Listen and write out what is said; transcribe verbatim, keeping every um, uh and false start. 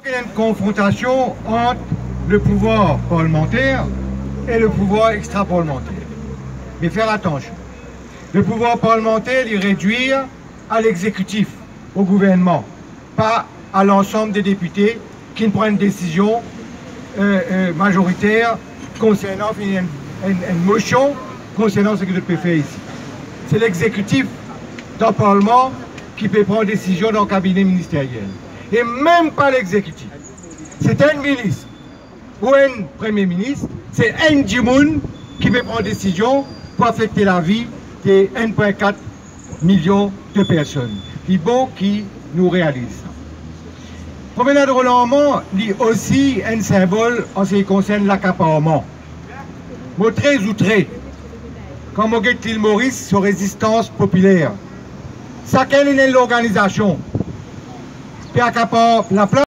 Il y a une confrontation entre le pouvoir parlementaire et le pouvoir extra-parlementaire. Mais faire attention. Le pouvoir parlementaire, il est réduit à l'exécutif, au gouvernement, pas à l'ensemble des députés qui prennent une décision, euh, euh, majoritaire concernant une, une, une motion concernant ce que je peux faire ici. C'est l'exécutif dans le Parlement qui peut prendre décision dans le cabinet ministériel. Et même pas l'exécutif. C'est un ministre ou un premier ministre, c'est un dimoun qui peut prendre décision pour affecter la vie des un point quatre million de personnes. Li bon ki nou realiz sa. Promenad Roland Armand, li osi enn sinbol an se ki konsern lakaparman. Mo tre zoutre kan mo get Lil Moris so rezistans popiler. Sakenn ena enn lorganizasion pe akapar laplas.